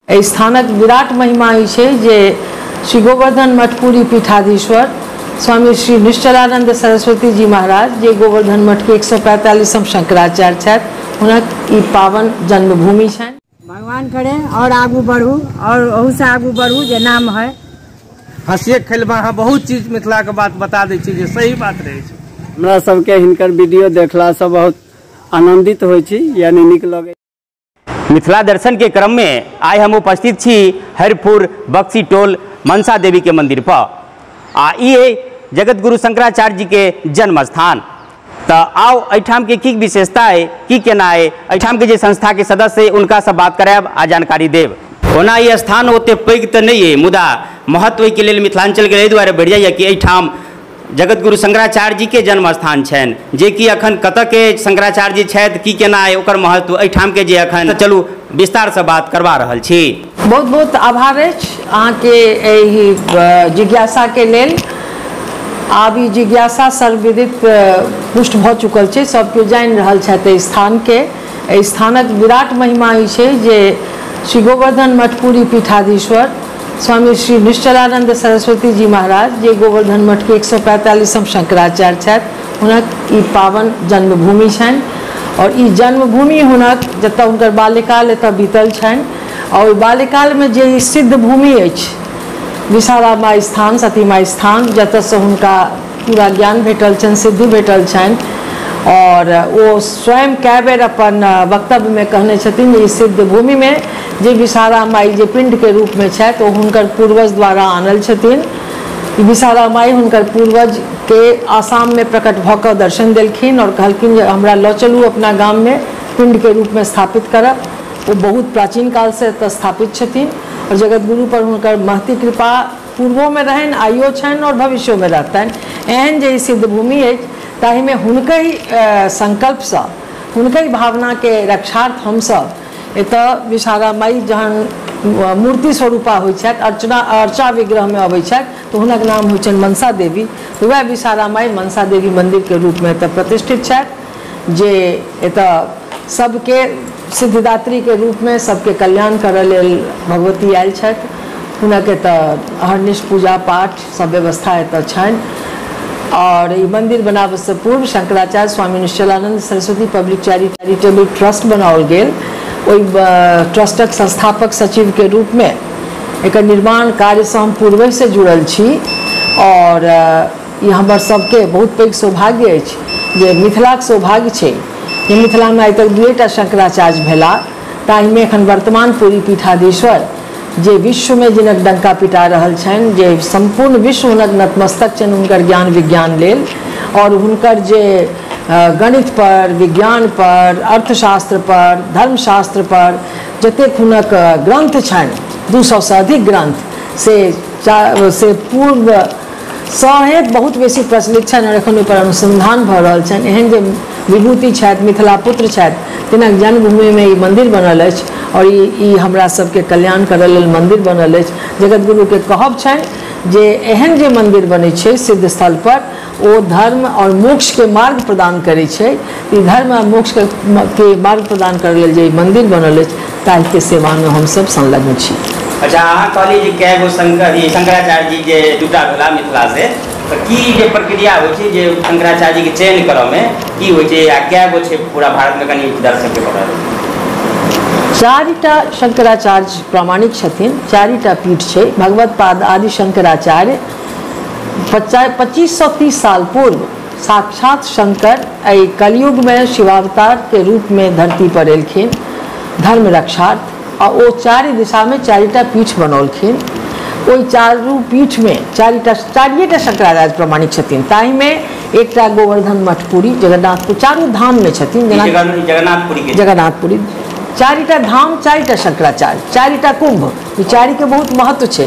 एहि स्थानक विराट महिमा ई छै जे श्री गोवर्धन मठपुरी पीठाधीश्वर स्वामी श्री निश्चलानंद सरस्वती जी महाराज जे गोवर्धन मठ के 145म शंकराचार्य छथि, हुनक ई पावन जन्मभूमि छनि। भगवान करे और आगू बढ़ू और ओहूसँ आगू बढ़ू जे नाम है। हँसिए खेलमे अहाँ बहुत चीज मिथिलाके बात बता दै छी जे सही बात रहै छै। हमरा सबके हिनकर वीडियो देखलासँ बहुत आनंदित होइ छी, यानी नीक लगै। मिथिला दर्शन के क्रम में आइ हम उपस्थित छी हरिपुर बक्सी टोल मनसा देवी के मंदिर पर आ ई जगत गुरु शंकराचार्य जी के जन्म स्थान। तो आओ एहिठाम के की विशेषता है, की केना है, एहिठाम के जे संस्था के सदस्य है उनका सब बात करायब आ जानकारी देब। ओना ई स्थान ओते पैघ तो नहीं है, मुदा महत्व के लेल मिथिलांचल के एहि दुआरे बढ़ि जाइए कि एहिठाम जगत गुरु शंकराचार्य जी के जन्म स्थान छनि, जे कि अखन कतऽ के शंकराचार्य जी छथि, की केना है ओकर महत्व एहिठाम के जे अखन चलू विस्तार से बात करवा रहल छी। बहुत बहुत आभार अछि अहाँके एहि जिज्ञासाके लेल। आब ई जिज्ञासा सर्वविदित पुष्ट भऽ चुकल छै, सब केओ जानि रहल छथि एहि स्थानके। एहि स्थानक विराट महिमा ई छै जे श्री गोवर्धन मठपुरी पीठाधीश्वर स्वामी श्री निश्चलानंद सरस्वती जी महाराज जे गोवर्धन मठ के 145म शंकराचार्य छथि, हुनक ई पावन जन्मभूमि छनि। और ई जन्मभूमि हुनक जतऽ हुनकर बाल्यकाल एतऽ बीतल छनि और ओहि बाल्यकालमे जे ई सिद्ध भूमि अछि विशाला माई स्थान, सती माई स्थान, जतऽसँ हुनका पूरा ज्ञान भेटल छनि, सिद्धि भेटल छनि। और ओ स्वयं कए बेर अपन वक्तव्यमे कहने छथिन जे ई सिद्ध भूमिमे जे विशाला माई जे पिंडके रूपमे छथि ओ हुनकर पूर्वज द्वारा आनल छथिन। विशाला माई हुनकर पूर्वजके आसाममे प्रकट भऽ कऽ दर्शन देलखिन और कहलखिन जे हमरा लऽ चलू अपना गाममे पिंडके रूपमे स्थापित करब। ओ बहुत प्राचीन कालसँ एतऽ स्थापित छथिन और जगतगुरु पर हुनकर महती कृपा पूर्वोमे रहनि, आइयो छनि और भविष्योमे रहतनि। एहन जे ई सिद्ध भूमि अछि ताहिमे हुनकहि संकल्पसँ, हुनकहि भावनाके रक्षार्थ हमसभ एतऽ विशाला माई जहन मूर्ति स्वरूपा होइ छथि, अर्चना अर्चा विग्रहमे अबै छथि तऽ हुनक नाम होइ छनि मनसा देवी। तऽ वएह विशाला माई मनसा देवी मन्दिरके रूपमे एतऽ प्रतिष्ठित छथि, जे एतऽ सबके सिद्धिदात्रीके रूपमे सबके कल्याण करऽ लेल भगवती आयल छथि। हुनक एतऽ अहर्निश पूजा पाठ सब व्यवस्था एतऽ छनि। और ई मंदिर बनाबऽसँ पूर्व Shankaracharya Swami Nishchalanand Saraswati public charitable trust बनाओल गेल। ओहि ट्रस्टक संस्थापक सचिवके रूपमे एकर निर्माण कार्यसँ हम पूर्वहिसँ जुड़ल छी और ई हमर सबके बहुत पैघ सौभाग्य अछि जे मिथिलाक सौभाग्य छै जे मिथिलामे आइ तक दुएटा शंकराचार्य भेला, ताहिमे एखन वर्तमान पुरी पीठाधीश्वर जे विश्वमे जिनक डंका पिटा रहल छनि, जे सम्पूर्ण विश्व हुनक नतमस्तक छनि हुनकर ज्ञान विज्ञान लेल और हुनकर जे गणित पर, विज्ञान पर, अर्थशास्त्र पर, धर्मशास्त्र पर जतेक हुनक ग्रंथ छनि, 200 से अधिक ग्रंथ से पूर्व सहे बहुत बेसी प्रचलित छनि और एखन ओहिपर अनुसंधान भऽ रहल छनि। एहन जे विभूति छथि, मिथिला पुत्र छथि, तिनक जन्मभूमिमे ई मन्दिर बनल अछि और ई हमरा सबके कल्याण करऽ लेल मन्दिर बनल अछि। जगतगुरुके कहब छनि जे एहन जे मन्दिर बनै छै सिद्ध स्थल पर ओ धर्म और मोक्षके मार्ग प्रदान करै छै। ई धर्म और मोक्षके मार्ग प्रदान करऽ लेल जे ई मन्दिर बनल अछि ताहिके सेवामे हमसब संलग्न छी। अच्छा, अहाँ कहलियै जे कए गो शंकराचार्य जी जे दूटा भेला मिथिला से, तऽ की जे प्रक्रिया होइ छै जे शंकराचार्य जी के चयन करऽ मे की होइ छै आ कए गो छै पूरा भारतमे, कनि दर्शकके बता दियौ। 4टा शंकराचार्य प्रामाणिक छथिन, 4टा पीठ छै। भगवत पाद आदि शंकराचार्य 2530 साल पूर्व साक्षात शंकर एहि कलयुगमे शिवावतारके रूपमे धरती पर एलखिन धर्म रक्षार्थ आ ओ 4 दिशामे 4टा पीठ बनौलखिन। ओहि चारू पीठमे चारिएटा शंकराचार्य प्रमाणिक छथिन, ताहिमे एकटा गोवर्धन मठपुरी जगन्नाथपुर चारू धाममे छथिन, जेना जगन्नाथपुरी जगन्नाथपुरी 4टा धाम, 4टा शंकराचार्य, 4टा कुंभ, ई चारिके बहुत महत्व छै।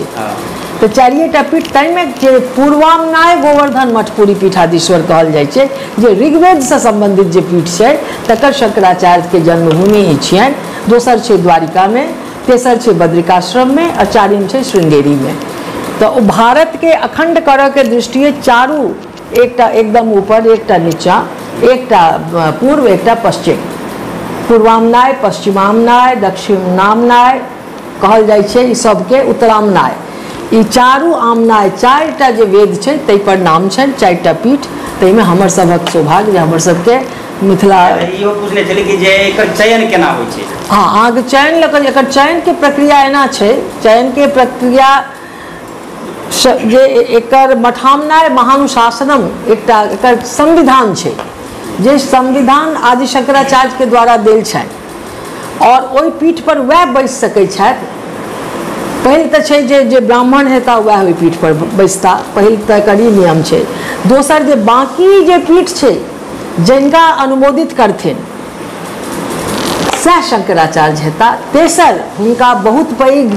तऽ 4टा पीठ, ताहिमे जे पूर्वामनाय गोवर्धन मठपुरी पीठाधीश्वर कहल जाइ छै, जे ऋग्वेदसँ सम्बन्धित जे पीठ छै तकर शंकराचार्यके जन्मभूमि ई छियनि। दोसर छै द्वारिकामे, तेसर छै बद्रिकाश्रममे आ चारिम छै श्रृंगेरीमे। तऽ ओ भारतके अखण्ड करऽके दृष्टिए चारू, एकटा एकदम ऊपर, एकटा नीचाँ, एकटा पूर्व, एकटा पश्चिम, पूर्वामनाय, पश्चिमामनाय, दक्षिणामनाय कहल जाइ छै ई सबके उत्तरामनाय। ई चारू आमनाय 4टा जे वेद छै ताहि पर नाम छनि, 4टा पीठ। ताहिमे हमर सभक सौभाग्य जे हमर सबके मिथिला। इहो पूछने छलै कि जे एकर चयन केना होइ छै। हँ, अहाँके चयन लऽ कऽ एकर चयनके प्रक्रिया एना छै, चयनके प्रक्रिया जे एकर मठामनाय महानुशासनम एकटा एकर संविधान छै, जे संविधान आदि शंकराचार्यके द्वारा देल छनि और ओहि पीठ पर वएह बैस सकै छथि। पहिल तऽ छै जे जे ब्राह्मण हेता वएह ओहि पीठ पर बैसता, पहिल तऽ एकर ई नियम छै। दोसर जे बाँकी जे पीठ छै जिनका अनुमोदित करथिन सएह शंकराचार्य हेता। तेसर हुनका बहुत पैघ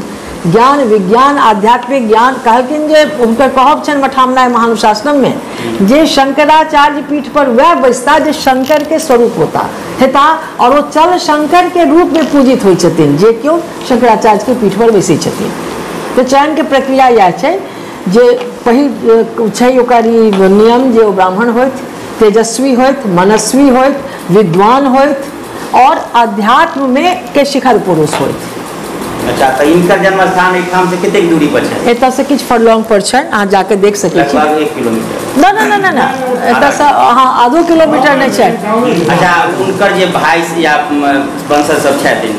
ज्ञान विज्ञान आध्यात्मिक ज्ञान कहलखिन जे हुनकर कहब छनि मठामनाय महानुशासनम में जे शंकराचार्य पीठ पर वएह बैसता जे शंकर के स्वरूप होता हेता और ओ चल शंकर के रूप में पूजित होइ छथिन जे केओ शंकराचार्य के पीठ पर बैसै छथिन। तऽ चयन के प्रक्रिया इएह छै जे पहिल छै ओकर ई नियम जे ओ ब्राह्मण होथि, तेजस्वी होथि, मनस्वी होथि, विद्वान होथि और अध्यात्म में के शिखर पुरुष होथि। अच्छा, तऽ हिनकर जन्म स्थान एहिठाम से कतेक दूरी पर छै? एतऽ से किछु फरलॉन्ग पर छै, अहाँ जाके देख सकै छी। लगभग 1 किलोमीटर। न न न न, एतऽ से अहाँ आधो किलोमीटर नहि छै। अच्छा, हुनकर जे भाई या वंशज सब छथि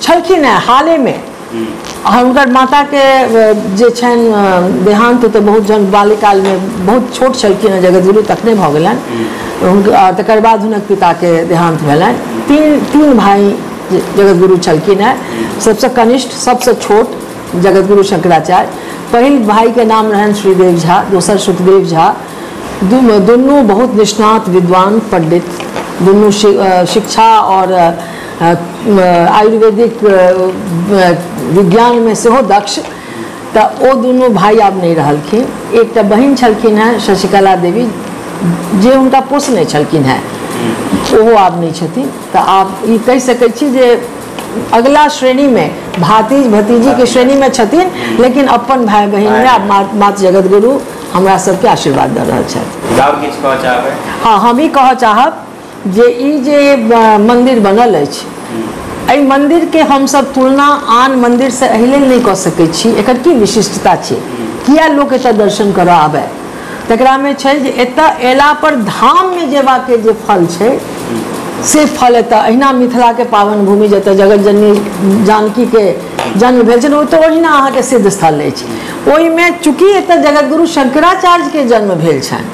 छलखिन हेँ हालेमे, हुनकर माताके जे छनि देहान्त तऽ बहुत जन बाल्यकालमे बहुत छोट छलखिन हेँ जगतगुरु तखने भऽ गेलनि हुनका। तकर बाद हुनक पिताके देहान्त भेलनि। तीन भाई जगतगुरु छलखिन हेँ, सबसँ कनिष्ठ सबसँ छोट जगतगुरु शंकराचार्य। पहिल भाईके नाम रहनि श्रीदेव झा, दोसर सुखदेव झा। दुनू बहुत निष्णात विद्वान पंडित, दुनू शिक्षा और आयुर्वेदिक विज्ञानमे सेहो दक्ष। तऽ ओ दुनू भाई आब नहि रहलखिन। एकटा बहिन छलखिन हेँ शशिकला देवी जे हुनका पोसने छलखिन हेँ, ओहो आब नहि छथिन। तऽ आब ई कहि सकै छी जे अगला श्रेणीमे भातिज भतीजीके श्रेणीमे छथिन, लेकिन अपन भाय बहिनमे आब मात जगतगुरु हमरा सबके आशीर्वाद दऽ रहल छथि। आओर किछु कहऽ चाहबै? हँ, हम ई कहऽ चाहब जे ई जे मन्दिर बनल अछि एहि मन्दिरके हमसब तुलना आन मन्दिरसँ एहि लेल नहि कऽ सकै छी। एकर की विशिष्टता छै, किया लोक एतऽ दर्शन करऽ आबै, तकरामे छै जे एतऽ अयला पर धाममे जेबाके जे फल छै से फल एतऽ अहिना मिथिलाके पावन भूमि जतऽ जगत जननी जानकीके जन्म भेल छनि ओतऽ ओहिना अहाँके सिद्ध स्थल अछि। ओहिमे चूँकि एतऽ जगतगुरु शंकराचार्यके जन्म भेल छनि,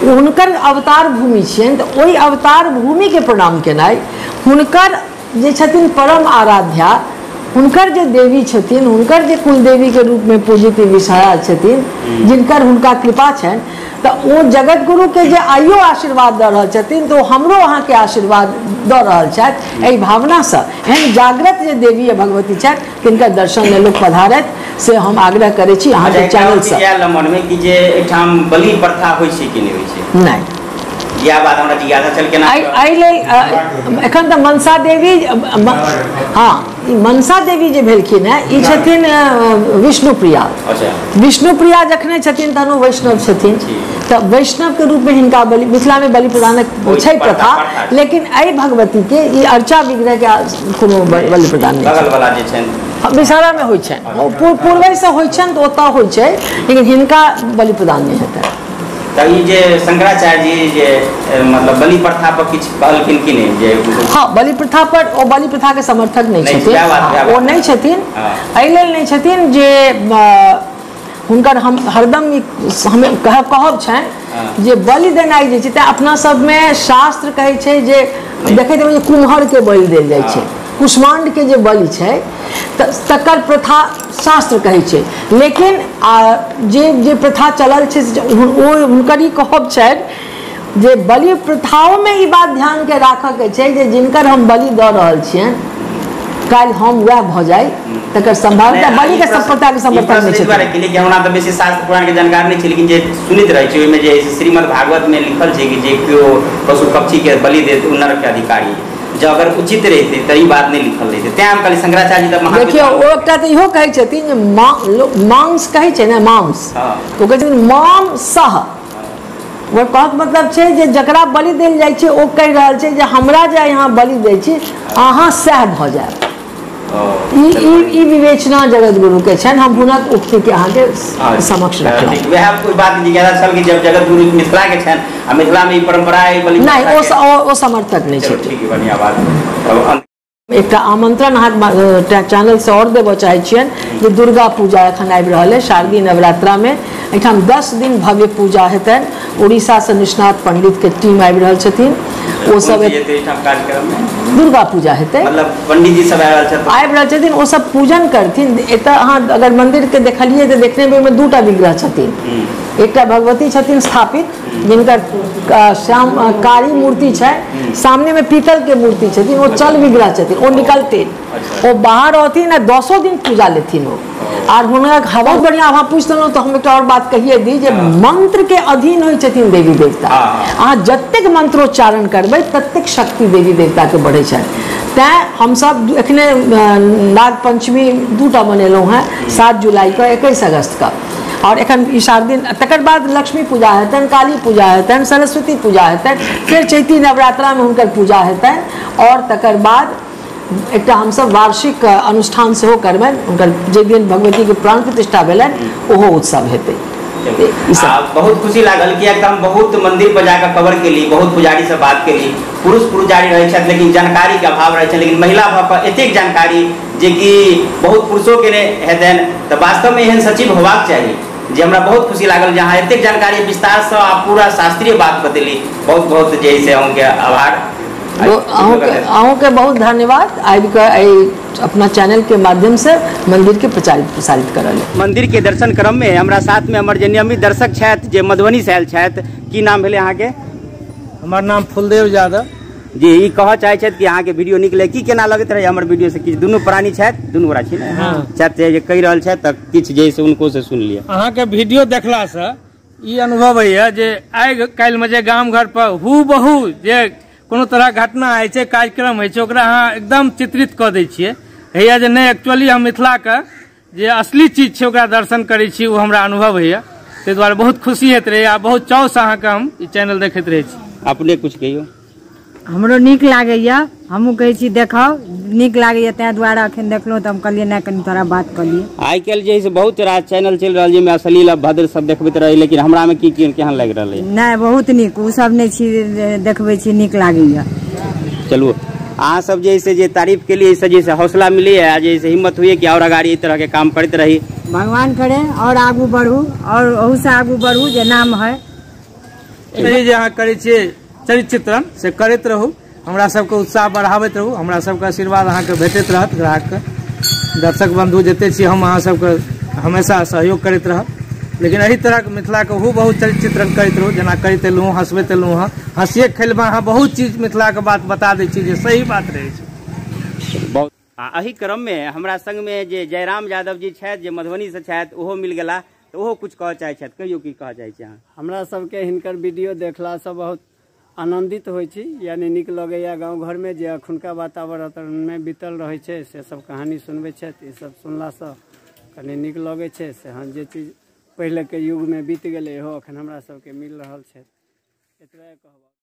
हुनकर अवतार भूमि छियनि, तऽ ओहि अवतार भूमिके प्रणाम केनाइ, हुनकर जे छथिन परम आराध्या, हुनकर जे देवी छथिन, हुनकर जे कुलदेवीके रूपमे पूजित विषहरा छथिन जिनकर हुनका कृपा छनि, तऽ ओ जगतगुरुके जे आइयो आशीर्वाद दऽ रहल छथिन तऽ ओ हमरो अहाँके आशीर्वाद दऽ रहल छथि। एहि भावनासँ एहन जागृत जे देवी आ भगवती छथि तिनकर दर्शन लेल लोक पधारथि से हम आग्रह करै छी अहाँके चैनलसँ। मनमे कि जे एहिठाम बलि प्रथा होइ छै कि नहि होइ छै? नहि, इएह बात हमरा जिज्ञासा छल केना। एहि लेल एखन तऽ मनसा देवी, हँ ई मनसा देवी जे भेलखिन हेँ ई छथिन विष्णुप्रिया। विष्णुप्रिया जखने छथिन तहन ओ वैष्णव छथिन, तऽ वैष्णवके रूपमे हिनका बलि मिथिलामे बलि प्रदानक छै प्रथा, लेकिन एहि भगवतीके ई अर्चा विग्रहके कोनो बलि प्रदान नहि विषहरामे होइ छनि, पूर्वहिसँ होइ छनि तऽ ओतऽ होइ छै, लेकिन हिनका बलि प्रदान नहि हेतनि। तऽ ई जे शंकराचार्य जी जे मतलब बलि प्रथा पर किछु कहलखिन कि नहि? जे हँ, बलि प्रथा पर ओ बलि प्रथाके समर्थक नहि छथिन, ओ नहि छथिन। एहि लेल नहि छथिन जे हुनकर हम हरदम हमे कहब छनि जे बलि देनाइ जे छै, तेँ अपना सबमे शास्त्र कहै छै जे देखैत हेबै जे कुम्हरके बलि देल जाइ छै, कुष्माण्डके जे बलि छै तऽ तकर प्रथा शास्त्र कहै छै, लेकिन जे जे प्रथा चलल छै ओ हुनकर ई कहब छनि जे बलि प्रथाओमे ई बात ध्यानके राखऽके छै जे जिनकर हम बलि दऽ रहल छियनि काल्हि हम वएह भऽ जाइ, तकर संभावना बलि के प्रथाके समर्थन नहि छै। हमरा तऽ बेसी शास्त्र पुराण के जानकारी नहि छै, लेकिन जे सुनैत रहै छी ओहिमे जे श्रीमद् भागवत में लिखल छै कि जे केओ पशु पक्षी के बलि देत ओ नरक के अधिकारी, जब अगर उचित रहते तऽ ई बात नहि लिखल रहते। तें हम कहली शंकराचार्य जी तऽ देखियौ ओ एकटा तऽ इहो कहै छथिन जे मांस कहै छै ने, मांस ओ कहै छथिन माम सह, ओकर कहक मतलब छै जे जकरा बलि देल जाइ छै ओ कहि रहल छै जे हमरा जे यहाँ बलि दै छी अहाँ सएह भऽ जायब। ई विवेचना जगत गुरु के छनि। हम हुनक उक्ति के अहाँके समक्ष रखलहुँ। वएह कोई बात जिज्ञासा छल कि जब जगत गुरु मिथिला के छनि आ मिथिला में ई परंपरा है बलि नहीं, ओ समर्थक नहीं छथिन। ठीक है, बढ़िया बात। एकटा आमंत्रण अहाँ चैनल से और देबऽ चाहै छियनि जे दुर्गा पूजा एखन आबि रहल है, शारदीय नवरात्रामे एहिठाम 10 दिन भव्य पूजा हेतनि। उड़ीसासँ निष्णात पंडित के टीम आबि रहल छथिन, ओ सब दुर्गा पूजा हेतै, मतलब पंडित जी सब आबि रहल छथिन, ओ सब पूजन करथिन। एतऽ अहाँ अगर मंदिर के देखलियै तऽ देखने ओहिमे 2टा विग्रह छथिन। एकटा भगवती छथिन स्थापित जिनकर श्याम कारी मूर्ति छै, सामने में पीतल के मूर्ति छथिन, ओ चल विग्रह छथिन, ओ निकलथिन, ओ बाहर रहथिन आ 10 दिन पूजा लेथिन ओ। आर हुनका हवा बढ़िया। अहाँ पूछि देलहुँ तऽ हम एकटा और बात कहिए दी जे मंत्र के अधीन होइ छथिन देवी देवता। अहाँ जतेक मंत्रोच्चारण करबै ततेक शक्ति देवी देवता के बढ़ै छनि। तैँ हमसब एखने नाग पंचमी 2टा मनेलहुँ हेँ, 7 जुलाई के, 21 अगस्त के, और एखन ई शारदीय, तकर बाद लक्ष्मी पूजा हेतनि, काली पूजा हेतनि, सरस्वती पूजा हेतनि, फेर चैती नवरात्रामे हुनकर पूजा हेतनि और तकर बाद एकटा हमसब वार्षिक अनुष्ठान सेहो करबनि हुनकर, जे दिन भगवतीके प्राण प्रतिष्ठा भेलनि ओहो उत्सव हेतै। बहुत खुशी लागल कियाकि हम बहुत मंदिर पर जाकर कवर केली, बहुत पुजारी से बात केली, पुरुष पुजारी रहै छथि लेकिन जानकारी के अभाव रहै छै, लेकिन महिला भऽ कऽ एतेक जानकारी जे कि बहुत पुरुषों के नहि हेतनि। तऽ वास्तवमे एहन सचिव होबाक चाही जे हमरा बहुत खुशी लागल जे अहाँ एतेक जानकारी विस्तारसँ आ पूरा शास्त्रीय बात बतेली। बहुत बहुत जे से अहूँके आभार। अहूँके बहुत धन्यवाद आबि कऽ एहि अपना चैनल के माध्यम से मंदिर के प्रचारित प्रसारित करल। मंदिर के दर्शन क्रम में हमरा साथ में हमर जे नियमित दर्शक छथि जे मधुबनी से आयल छथि, की नाम भेलै अहाँके? हमर नाम फुलदेव यादव जी। ई कहऽ चाहै छथि कि अहाँके वीडियो निकले, की केना लगैत रहै हमर वीडियो से? किछु दुनू प्राणी छथि, दुनू गोरा छी ने छथि जे कहि रहल छथि, तऽ किछु जे से उनको से सुनि लिअ। अहाँके वीडियो देखलासँ ई अनुभव होइए जे आइ काल्हिमे जे गाम घर पर हु बहु जे कोनो तरह घटना होइ छै, कार्यक्रम होइ छै, ओकरा अहाँ एकदम चित्रित कऽ दै छियै। होइए जे नहि, एक्चुअली हम मिथिलाके जे असली चीज छै ओकरा दर्शन करै छी, ओ हमरा अनुभव होइए। ताहि दुआरे बहुत खुशी होइत रहैए आ बहुत चावसँ अहाँके हम ई चैनल देखैत रहै छी। अपने कुछ कहियौ। हमरो नीक लागैए, हमहूँ कहै छी देखाउ, नीक लागैए, ताहि दुआरे अखन देखलहुँ तऽ हम कहलियै नहि कनि थोड़ा बात कऽ लियै। आइ काल्हि जे है बहुत रास चैनल चलि रहल जाहिमे अश्लील भद्र सब देखबैत रहै, लेकिन हमरामे की केहन लागि रहल है? नहि, बहुत नीक, ओ सब नहि छी देखबै छी, नीक लागैए। चलू अहाँ सब जे है जे तारीफ के लिए जे है हौसला मिलैए आ जे है हिम्मत हुई कि और अगाड़ी एहि तरह के काम करैत रही। भगवान करे और आगू बढ़ू और ओहूसँ आगू बढ़ू जे नाम है। जे अहाँ करै छियै चरित्र चित्रण से करैत रहू, हमरा सबके उत्साह बढ़ाबैत रहू, हमरा सबके आशीर्वाद अहाँके भेटैत रहत। ग्राहकके दर्शक बंधु जते छी हम अहाँ सबके हमेशा सहयोग करैत रहब, लेकिन एहि तरहके मिथिलाके हु बहुत चरित्र चित्रण करैत रहू जेना करैत एलहुँ, हँसबैत एलहुँ हँ। हँसिए खेलमे अहाँ बहुत चीज मिथिलाके बात बता दै छी जे सही बात रहै छै। बहुत। आ एहि क्रममे हमरा संगमे जे जयराम यादव जी छथि जे मधुबनीसँ छथि, ओहो मिल गेला तऽ ओहो कुछ कहऽ चाहै छथि। कहियौ की कहऽ चाहै छी अहाँ? हमरा सबके हिनकर वीडियो देखलासँ बहुत आनन्दित होइ छी, यानी नीक लगैए। गाँव घरमे जे अखुनका वातावरणमे बीतल रहै छै से सब कहानी सुनबै छथि, ई सब सुनलासँ कनि नीक लगै छै। से हँ, जे चीज पहिलेके युगमे बीत गेलै इहो अखन हमरा सबके मिल रहल छै, एतबे कहब।